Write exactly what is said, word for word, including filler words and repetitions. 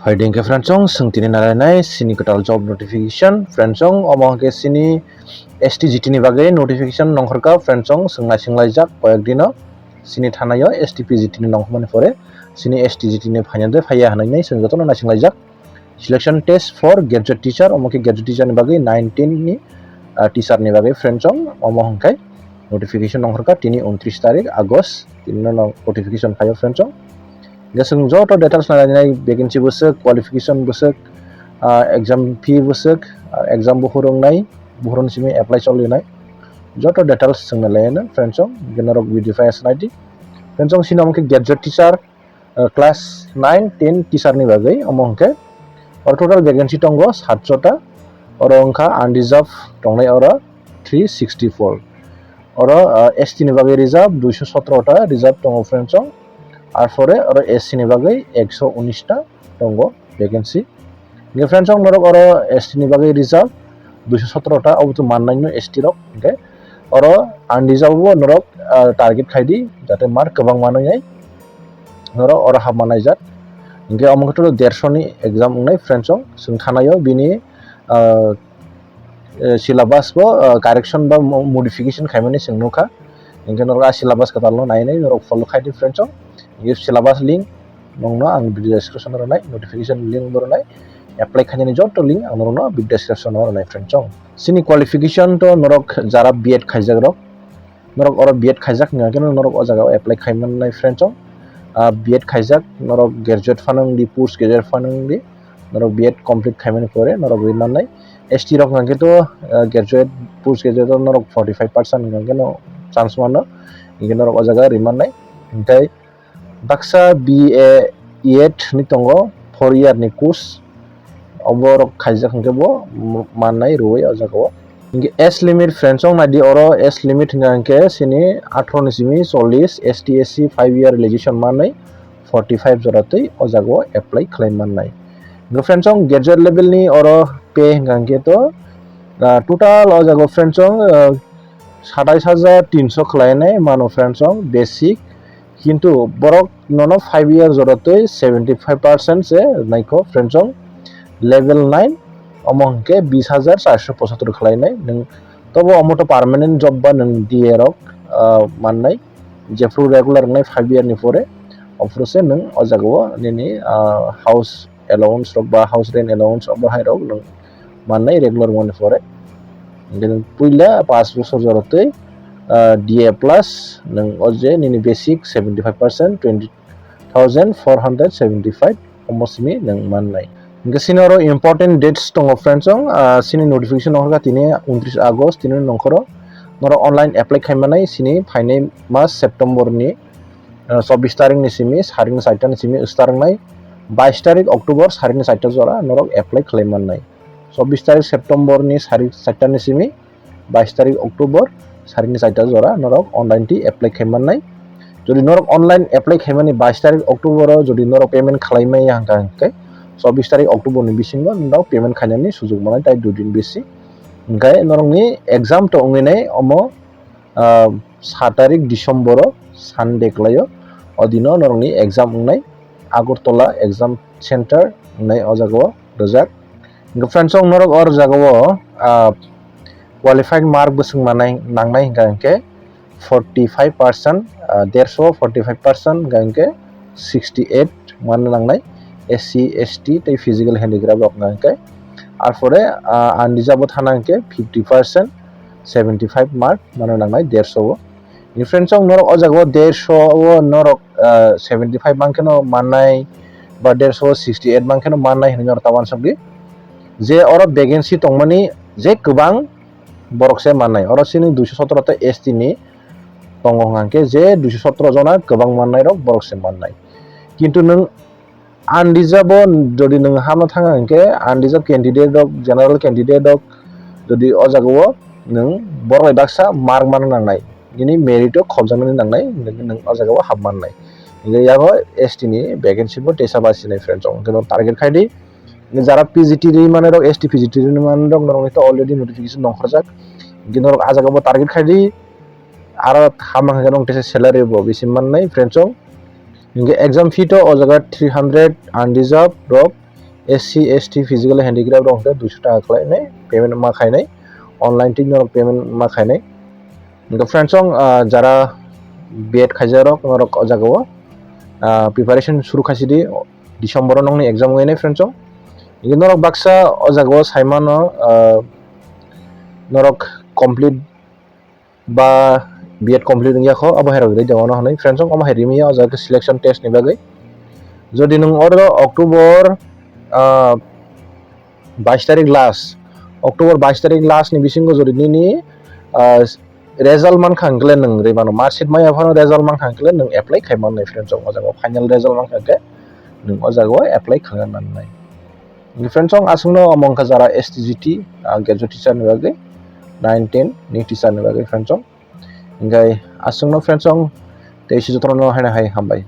Hai dingke friendsong, sing tini narainai sini kwtal job notification. Friendsong, omo hwnkhe sini S T G T ni bagwi notification nongkhorkha. Friendsong, sing naisinglaijak koyek dino sini thanaio S T P G T ni nongkhormani pore sini S T G T ni phainade phaiya hwnwi sing jotono naisinglaijak. Selection test for graduate teacher, omo khe graduate teacher ni bagwi nineteen ni, ah, teacher ni bagwi friendsong, omo hwnkhe notification nongkhorkha tini untris tarik August, tini no notification phaio friendsong. Hwnkhe chwng joto details nainai, vacancy bwswk, qualification bwswk, ah, exam fee bwswk, ah, exam buphuru wngnai, buphuruni simi apply cholinai, joto details chwng nailaino friendsong. Hwnkhe norok video phai aswk naidi. Friendsong, sini omo khe graduate teacher, uh, class nine ten teacher ni bagwi, omo hwnkhe oro total vacancy tongo satshota, oro wngkha unreserved tongnai oro three sixty four, oro, uh, S T ni bagwi reserved duiso sotro ta reserved tongo friendsong, arpore oro S C ni bagwi ekso unis ta tongo vacancy. Hwnkhe friendsong, norok oro S T ni bagwi reserved duiso sotro ta, obo to mannai no S T rok. Hwnkhe oro unreserved bo norok, ah, target khaidi, jate mark kwbang manwi nai norok oro hapma naijak. Hwnkhe omo khe total derso ni exam wngnai friendsong, chwng thanaio bini, ah, eh, syllabus bo, ah, correction ba mo-, modification khaimani chwng nukha. Hwnkhe norok ah syllabus kwtalno nainai norok follow khaidi friendsong. Hwnkhe syllabus link nongno ang video description o rwnai, notification link bo rwnai, apply khainani joto link ang norokno video description o rwnai friendsong. Chini qualification to norok jara B Ed khaijak rok, norok oro B Ed khaijak hwnkha khe norok o jaga o apply khai mannai friendsong. Ah, B Ed khaijak, norok graduate phano wngdi, post graduate phano wngdi, norok B Ed complete khaimani pore norok ri mannai. S T rok hwnkha khe to, ah, graduate, post graduate o norok forty five percent hwnkha khe no chance mano, hwnkhe norok o jaga ri mannai. Hwnkhe baksa B A E Ed ni tongo four year ni course, oborok khaijak hwnkhe bo mannai rwui o jaga o. Hwnkhe age limit friendsong naidi, oro age limit hwnkha hwnkhe sini atharo ni simi chollish, S T S C five year relaxation manwi forty five jora twi o jaga o apply khlai mannai. Hwnkhe friendsong graduate level ni oro pay hwnkha hwnkhe to, ah, total o jaga o friendsong, ah, satais hajar tinso khlainai mano friendsong basic, kintu borok nono five year jora twi seventy five percent se naikho friendsong level nine, omo hwnkhe bis hajar charso pochattor khlainai nwng. Tobo omo to permanent job ba nwng D A rok, ah, mannai, jephru regular wngnai five year ni pore, ophuru se nwng o jaga o nini, ah, house allowance rok ba house rent allowance rok bo hai rok nwng mannai regular wngmani pore. Hwnkhe nwng puila paanch bosor jora twi, ah, D A plus nwng o je nini basic seventy five percent, twenty thousand four hundred seventy five omo simi nwng mannai. Hwnkhe sini oro important dates tongo friendsong, ah, sini notification nongkhorkha tini untris August, tini nongkhoro norok online apply khai mannai sini phainai mas September ni, ah, chobbish tarik ni simi, sarik ni charta ni simi start wngnai, bais tarik October sarik ni charta jora norok apply khlai mannai. Chobbish tarik September ni sarik charta ni simi, bais tarik October sarik ni charta jora norok online twi apply khai mannai. Jodi norok online apply khaimani bais tarik October o jodi norok payment khlai maya hwnkha hwnkhe chobbish tarik October ni bisingo norok payment khainani sujuk manai, tai dui din bisi. Hwnkhe norokni exam to wngwi nai omo, ah, sat tarik December o Sunday kwlaio, o dino norokni exam wngnai, Agartala exam center wngnai o jaga o rwjak. Hwnkhe friendsong norok o jaga o, ah, qualified mark bwswk manai nangnai hwnkha hwnkhe forty five percent, ah, derso forty five percent hwnkha hwnkhe sixty eight manna nangnai, S C, S T tei physical handicraft rok hwnkha hwnkhe. Arpore, ah, unreserved o thana hwnkhe fifty percent, seventy five mark manna nangnai derso o. Friendsong norok o jaga o derso o norok, ah, seventy five mankheno mannai ba derso o sixty eight mankheno mannai hinwi norok ta uansukdi. Je oro vacancy tongmani je kwbang borok se mannai. Oro sini duiso sotro ta S T ni tongo hwnkha hwnkhe je duiso sotro jona kwbang mannai rok borok se mannai. Kintu nwng unreserved o jodi nwng hapna thanga hwnkhe unreserved candidate rok, general candidate rok jodi o jaga o nwng borok bai baksa mark manna nangnai, nini merit o khobjaknani nangnai, nwng o jaga o hap mannai. Hwnkhe yago S T ni vacancy bo tesa basinai friendsong, hwnkhe norok target khaidi. Jara P G T ri manai rok, S T P G T ri manai rok norokni to already notification nongkhorjak, hwnkhe norok a jaga bo target khaidi. Aro hama hwnkhe norok tesa salary bo bisi mannai friendsong. Hwnkhe exam fee to o jaga three hundred, unreserved rok S C, S T, physical handicraft rok hwnkhe duiso taka khlainai payment ma khainai, online tik norok payment ma khainai. Hwnkhe friends song, ah, jara B Ed khaijarok norok o jagao, ah, preparation suru khaisidi, December o nokni exam wngwi nai friends song. Hwnkhe norok baksa o jagao saimano, ah, norok complete ba B Ed complete wngya kho, abo hai rok ri de ono hwnwi friends song, omo hai rimiya o jaga selection test ni bagwi. Jodi nwng oro October, ah, bais tarik last, October bais tarik last ni bisingo jodi nini, ah, result mankha hwnkhe nwng ri mano, mark sheet maya phano result mankha hwnkhe nwng apply khai mannai friends song, o jaga o final result mankha hwnkhe nwng o jaga o apply khlai mannai. Hwnkhe friends song, aswkno omo wngkha jara S T G T, ah, graduate teacher ni bagwi, nine ten ni teacher ni bagwi friends song. Hwnkhe aswkno friends song, tei si jotono haino hai hambai.